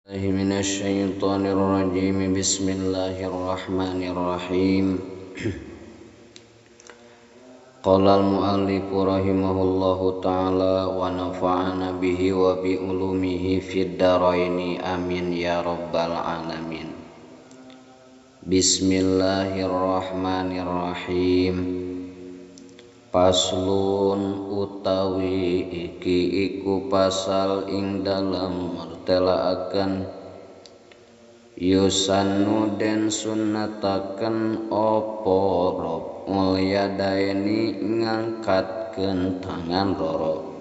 Minasyaitonirrajim. Bismillahirrahmanirrahim. Qala al-mu'allif rahimahullahu ta'ala wa nafa'ana bihi wa bi ulumihi fid dharaini, amin ya rabbal alamin. Bismillahirrahmanirrahim. Paslun utawi iki iku pasal ing dalem mertelaaken yusannu den sunnataken apa raf'ul yadaini ngangkatkeun tangan loro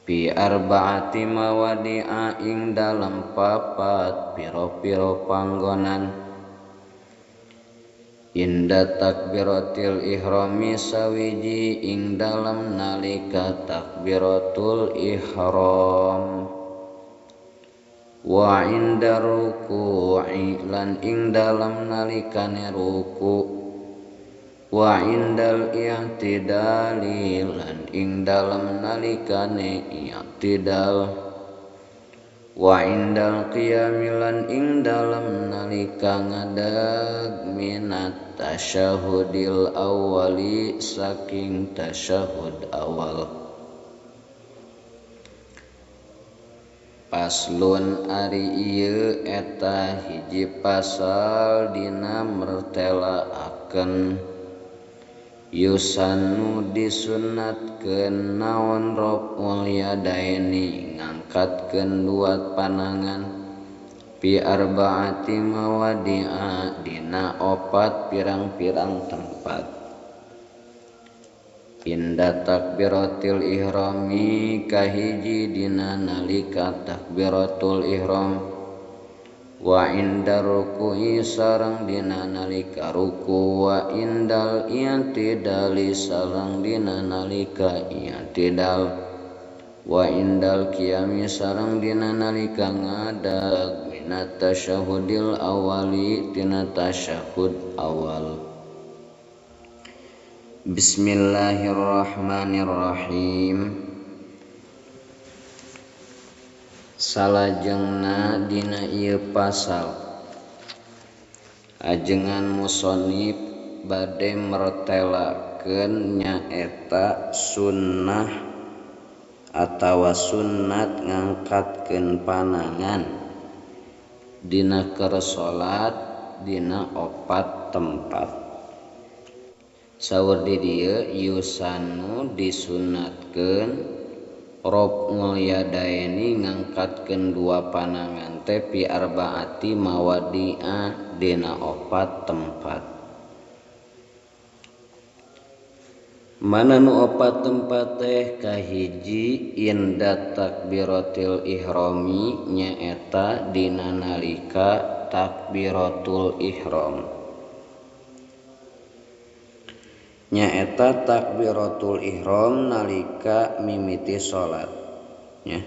bi arbaati mawadi'a ing dalem papat pira-pira panggonan. Inda takbiratil ihrami sawiji ing dalam nalika takbiratul ihram, wa inda ruku'i lan ing dalam nalikane ruku, wa indal i'tidali lan ing dalam nalikane i'tidal, wa indal qiyami lan ing dalam nalika ngadeg minat tasyahudil awali saking tasyahud awal. Paslon ari ieu eta hiji pasal dina mertelaaken yusannu disunatkeun naon raf'ul yadaini ngangkatkeun dua panangan bi arbaati mawadi'a dina opat pirang-pirang tempat. Inda takbiratil ihrami kahiji dina nalika takbiratul ihram, wa inda ruku'i sareng dina nalika ruku, wa indal i'tidali sareng dina nalika i'tidal, wa indal qiyami sareng dina nalika ngadag minat tasyahudil awali tina tasyahud awal. Bismillahirrahmanirrahim. Salajengna dina ieu pasal ajengan musonib bade mertelakeun nyaeta sunnah atawa sunnat ngangkatkeun panangan dina keur salat dina opat tempat. Saur di dieu yusanu disunatkeun raf'ul yadaini ngangkatkeun dua panangan teh fi arbaati mawadi'a dina opat tempat. Mana nu opat tempat teh? Kahiji inda takbiratil ihrami nyaeta dina nalika takbiratul ihram. Nyaeta takbiratul ihram nalika mimiti salat, nya.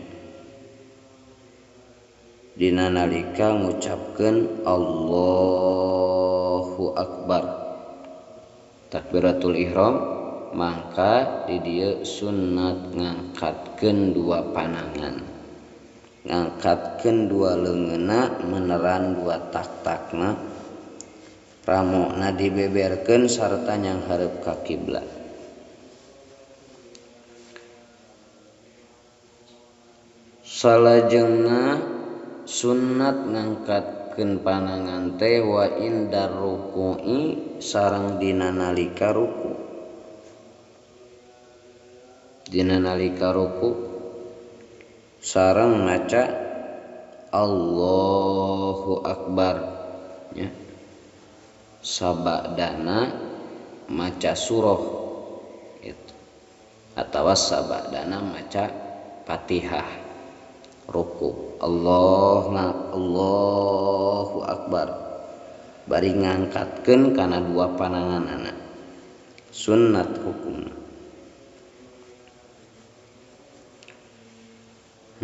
Dina nalika ngucapkeun Allahu akbar. Takbiratul ihram mangka di dieu sunnat ngangkatkeun dua panangan, ngangkatkeun dua leungeunna meneran dua tak-takna, ramona dibeberkeun sarta nyanghareup ka kiblat. Salajengna sunnat ngangkatkeun panangan teh wa indar ruku'i sareng dina nalika ruku. Dina nalika ruku sareng maca Allahu akbar, nya. Sabadana maca surah itu atawa sabadana maca Fatihah ruku. Allahu akbar bari ngangkatkeun kana dua pananganana, sunnat hukumna.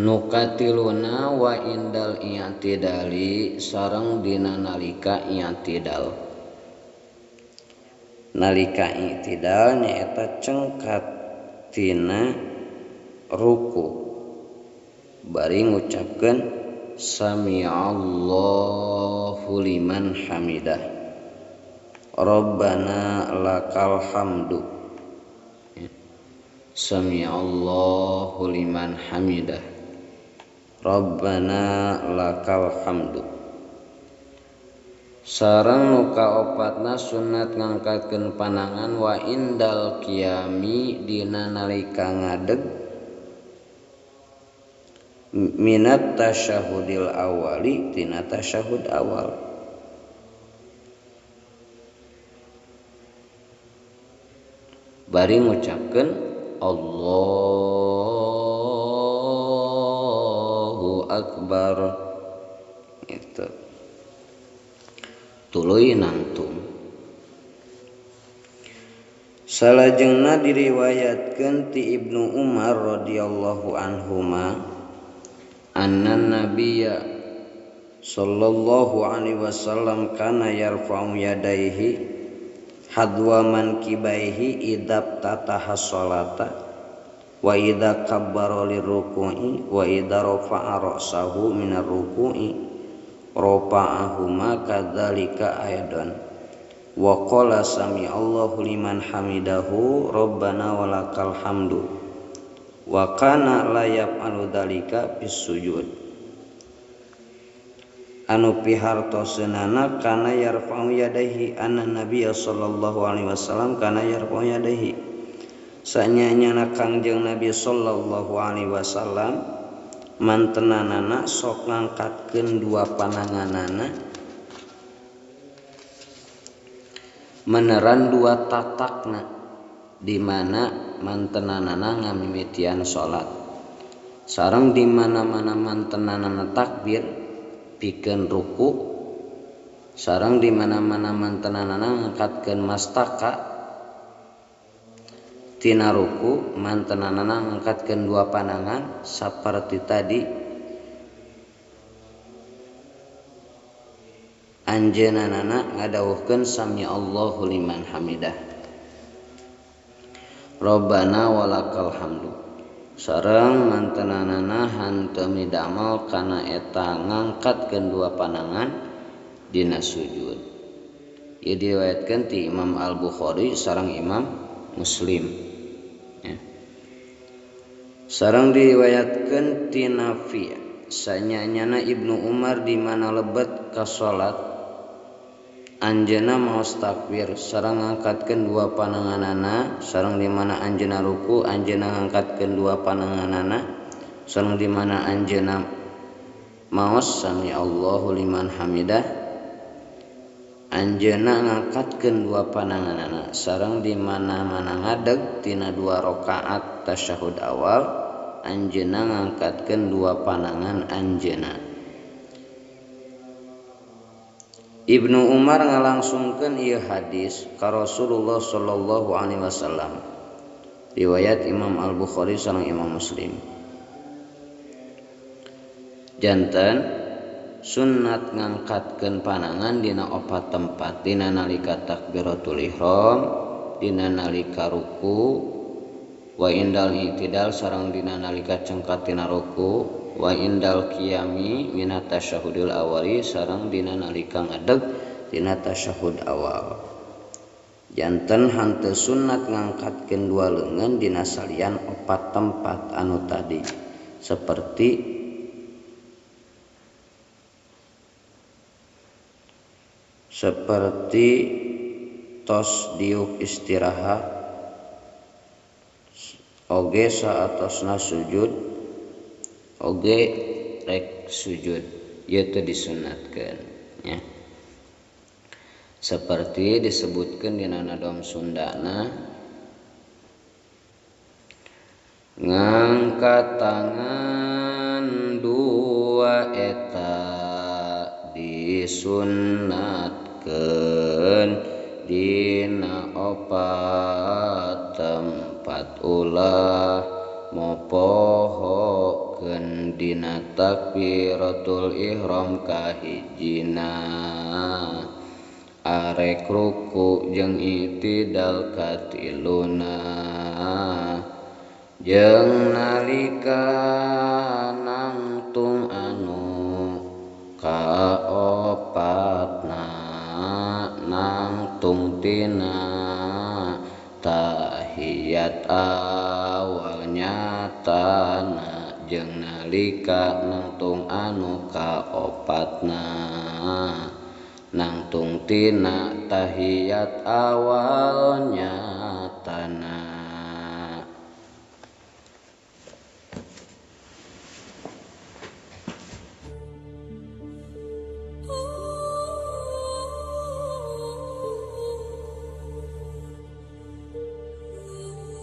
Nukatiluna wa indal i'tidali sareng dina nalika i'tidal. Nalika i'tidal nyaeta cengkat tina ruku bari ngucapkeun sami'allahu liman hamidah Rabbana lakal hamdu. Sami'allahu liman hamidah Rabbana lakal hamdu. Sareng nu kaopatna sunat ngangkatkeun panangan wa indal qiyami dina nalika ngadeg minat tasyahudil awali tina tasyahud awal. Bari ngucapkeun Allahu Akbar itu tuluy nangtung. Salajengna diriwayatkeun ti Ibnu Umar radhiyallahu anhuma anna nabiyya sallallahu alaihi wasallam kana yarfa'u yadaihi hadwa mankibaihi idza tataha sholata wa idza kabbara lirruku'i wa idza rafa'a ra'sahu minar ruku'i rafa'ahuma kadzalika aidan wa qala sami'allahu liman hamidahu rabbana walakal hamdu wa kana la yaf'alu dzalika bis sujud. Anu pihartoseunana kana yarfa'u yadaihi anna nabiyya sallallahu alaihi wasallam kana yarfa'u yadaihi sanyanyana Kangjeng Nabi sallallahu alaihi wasallam mantenanana sok ngangkatkeun dua pananganana meneran dua tatakna di mana mantenanana ngamimitian salat sareng di mana-mana mantenanana takbir pikeun ruku sareng di mana-mana mantenanana ngangkatkeun mastaka tina ruku mantenanana ngangkatkeun dua panangan saperti tadi anjeunana ngadawuhkeun sami Allahu liman hamidah Rabbana walakal hamdu sareng mantenanana henteu midamel kana eta ngangkatkeun dua panangan dina sujud. Ieu diriwayatkeun ti Imam Al-Bukhari sareng Imam Muslim ya. Sareng diriwayatkeun ti Nafi' sanyanyana Ibnu Umar di mana lebet ka salat anjeunna maos takbir sareng ngangkatkeun dua pananganana sareng di mana anjeunna ruku anjeunna ngangkatkeun dua pananganana sareng di mana anjeunna maos sami Allahu liman hamidah anjeunna ngangkatkeun dua pananganana sareng di mana-mana ngadeg tina dua rakaat tasyahud awal anjeunna ngangkatkeun dua panangan anjeunna. Ibnu Umar ngalangsungkeun ieu hadis ka Rasulullah sallallahu alaihi wasallam. Riwayat Imam Al-Bukhari sareng Imam Muslim. Janten sunat ngangkatkeun panangan dina opat tempat, dina nalika takbiratul ihram, dina nalika ruku, wa indal i'tidal sareng dina nalika cengkat tina ruku, wa indal qiyami minat tasyahudil awali sareng dina nalika ngadeg dina tasyahud awal. Janten hanteu sunat ngangkatkeun dua leungeun dina salian opat tempat anu tadi seperti tos diuk istirahat oge saatosna sujud oge rek sujud ieu teh disunatkeun ya. Seperti disebutkeun dina nadom Sundana ngangkat tangan dua eta disunatkeun dina opat tempat ulah mopohokeun dina takbiratul ihram kahijina arek ruku jeung i'tidal katiluna jeung nalika nangtung anu nangtung tina tahiyat awal nyatana jeung nalika nangtung anu kaopatna nangtung tina tahiyat awal nyatana.